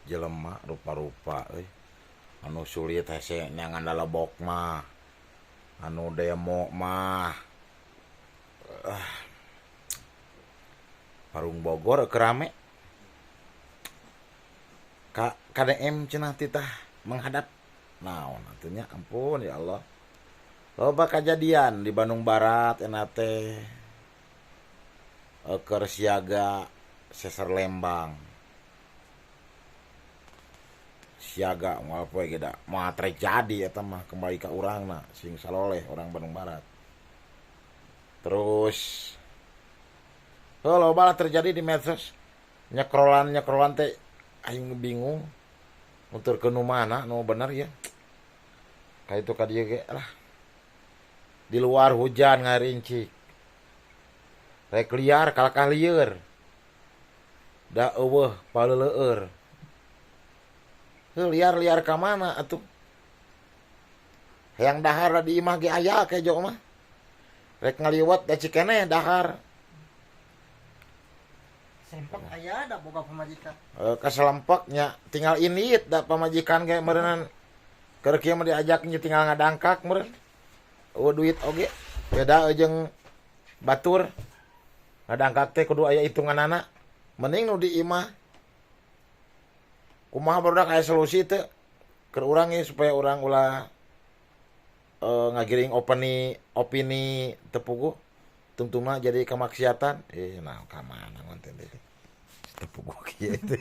Jelema rupa-rupa euy. Anu sulit hese neangan lalebok mah. Anu demo mah. Ah. Parung Bogor keur rame. Ka KDM cenah titah menghadap naon atuh nya, ampun ya Allah. Loba kajadian di Bandung Barat enak teh. Keur siaga sesar Lembang. Siaga moal poe ge da moal terjadi eta mah, kembali ka urangna sing saloleh orang Bandung Barat. Terus oh, loba lah terjadi di medsos. Nyekrolan nyekrolan teh aing bingung nuturkeun nu mana nu bener ya. Ka itu ka dieu ge lah. Di luar hujan ngarincik. Rek liar kalakah lieur. Da euweuh paleleueur. Heuh, liar-liar ka mana atuh? Hayang dahar di imah ge aya kejo mah. Rek ngaliwet da cikeneh dahar. Sempak aya da boga pamajikan. E, kaselempek nya tinggal indit da pamajikan ge meureunnan keur kieu mah diajak nya tinggal ngadangkak meureun. Euweuh duit oge beda jeung batur. Ngadangkak teh kudu aya hitunganana. Mending nu di imah. Kumaha barudak, aya solusi teu keur urang ye supaya urang ulah ngagiring opini opini teu puguh tungtungna jadi kemaksiatan? Eh, nah, ka mana konten teh teu puguh kieu teh.